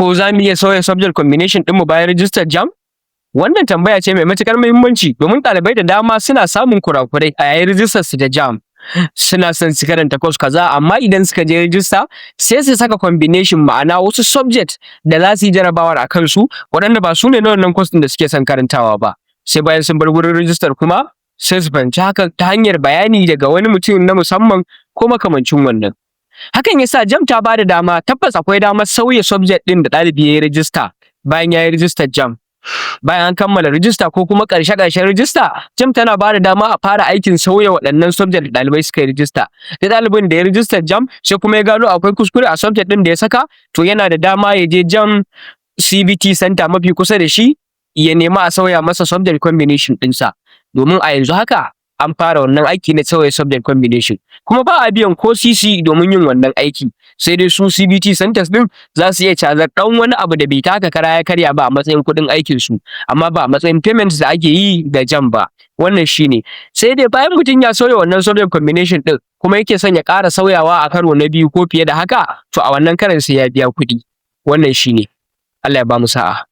Ko za mu iya sauya subject combination ɗinmu bayan rijistar JAMB? Wannan tambaya ce mai matuƙar muhimmanci, domin ɗalibai da dama suna samun kurakurai a yayin rijistar su da JAMB. Suna son su karanta course kaza, amma idan suka je rijista sai su saka combination, ma'ana wasu subject da za su yi jarabawar a kansu waɗanda ba su ne na wannan course ɗin da suke son karantawa ba. Sai bayan sun bar wurin rijistar kuma sai su fahimci hakan ta hanyar bayani daga wani mutum na musamman ko makamancin wannan. Hakan ya sa JAMB ta ba da dama, tabbas akwai damar sauya subject ɗin da ɗalibi ya yi rijista bayan ya yi rijistar JAMB. Bayan an kammala rijista ko kuma ƙarshe-ƙarshen rijista, JAMB tana ba da dama a fara aikin sauya waɗannan subject da ɗalibai suka yi rijista. Da ɗalibin da ya rijistar JAMB sai kuma ya gano akwai kuskure a subject ɗin da ya saka, to yana da dama ya je JAMB CBT center mafi kusa da shi ya nemi a sauya masa subject combination ɗinsa. Domin a yanzu haka an fara wannan aiki na sauya subject combination. Kuma ba a biyan ko sisi domin yin wannan aiki. Sai dai su CBT centers ɗin za su iya cazar ɗan wani abu da bai taka kara ya karya ba a matsayin kuɗin aikinsu, amma ba a matsayin payment da ake yi da JAMB ba. Wannan shi ne. Sai dai bayan mutum ya sauya wannan subject combination ɗin kuma yake son ya ƙara sauyawa a karo na biyu ko fiye da haka, to a wannan karon sai ya biya kuɗi. Wannan shi ne. Allah ya bamu sa'a.